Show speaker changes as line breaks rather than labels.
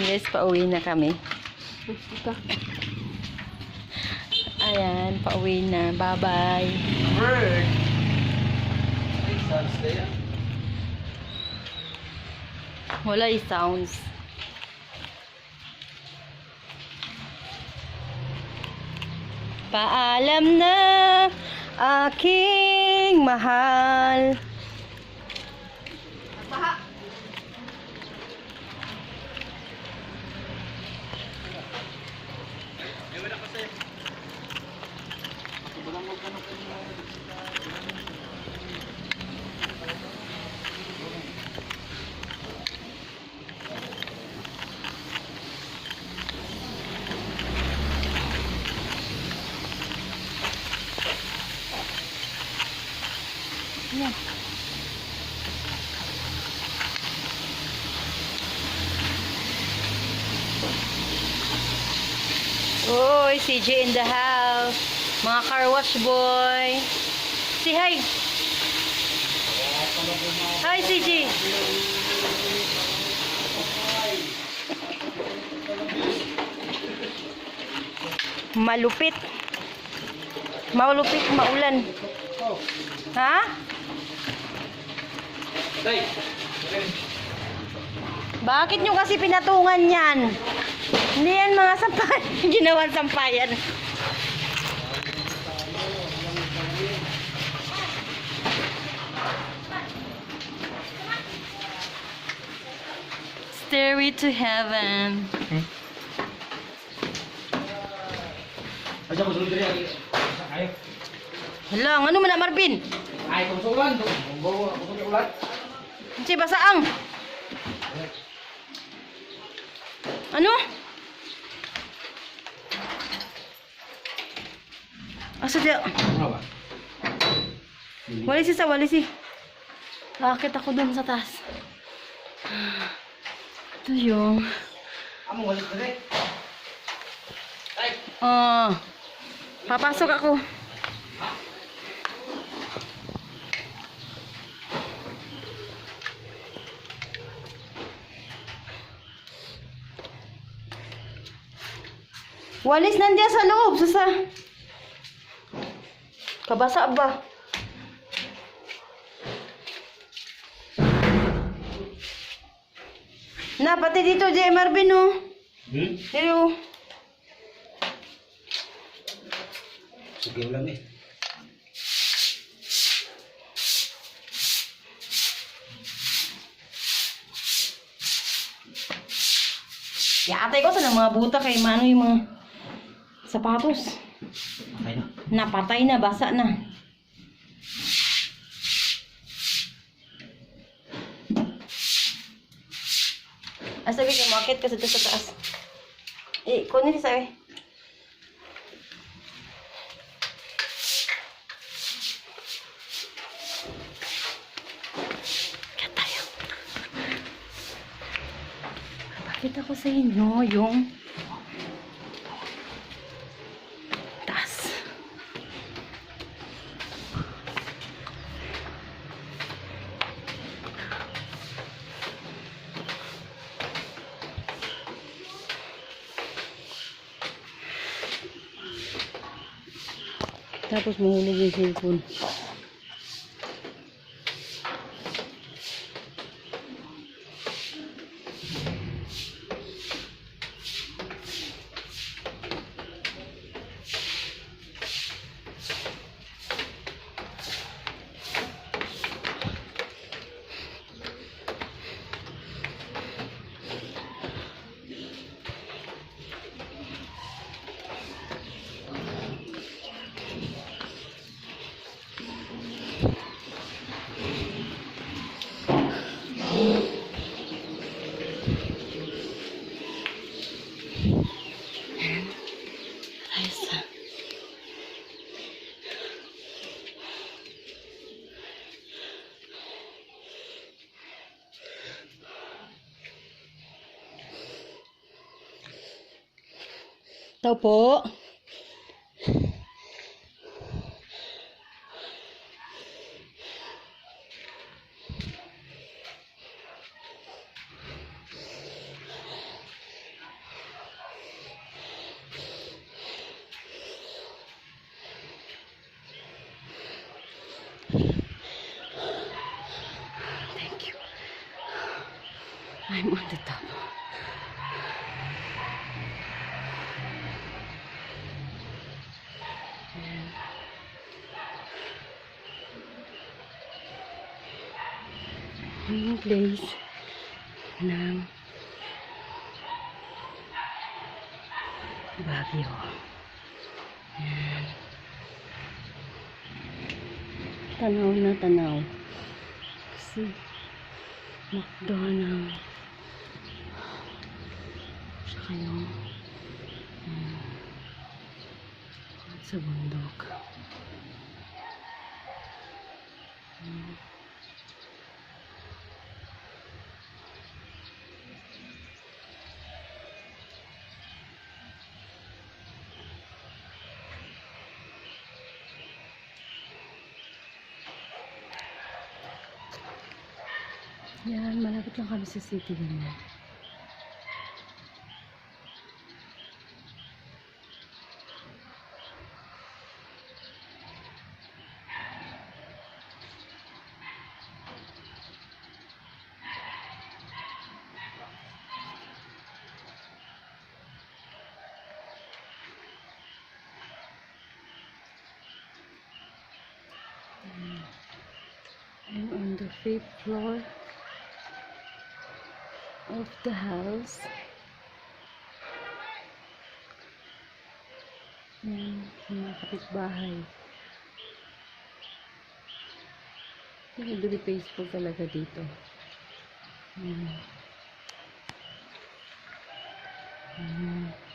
Ayan guys, pauwi na kami. Ayan, pauwi na. Bye-bye.
Bird. Ay, sounds na yan.
Wala yung sounds. Paalam na, aking mahal. Yan. Oy, CJ in the house. Mga car wash boy. Say hi. Hi, CJ. Malupit. Malupit, maulan. Ha?
Day!
Bakit nyo kasi pinatungan yan? Hindi yan mga sampayan. Ginawan sampayan. Stairway to Heaven.
Aja ko sulod diri. Ay.
Hala, ano man na Marvin?
Ay, kung sulan. Kung kung ulan.
Si basaang. Ano? Asa diya?
Ano ba?
Walisi sa walisi. Bakit ako dun sa taas? Ito yung.
Amo walis diri. Ay.
Oh. Papasok ako. Walis nandiyan sa loob, sa. Kabasa ba? Na, pati dito, J. Marvin, oh. Dito.
Sige ulan eh.
Yatay ko sa ng mga buta kay mano yung mga sapatos.
Okay na.
Napatay na, basa na. Ah, sabi ka, makit ka sa sa taas. Eh, kunin siya sabi. Kaya tayo. Pakita ko sa inyo yung taas. Tapos mahulog yung cellphone. Ayos ah. Tao po. At the top. Ayan. Yung place ng Baguio. Ayan. Tanaw na tanaw. Si McDonald. Saka yung, ayan, sa bundok. Ayan. Yan, malapit lang kami sa city ganyan. I'm on the fifth floor of the house. Yan, yung mga kapitbahay. Very peaceful talaga dito. Yan. Ayan.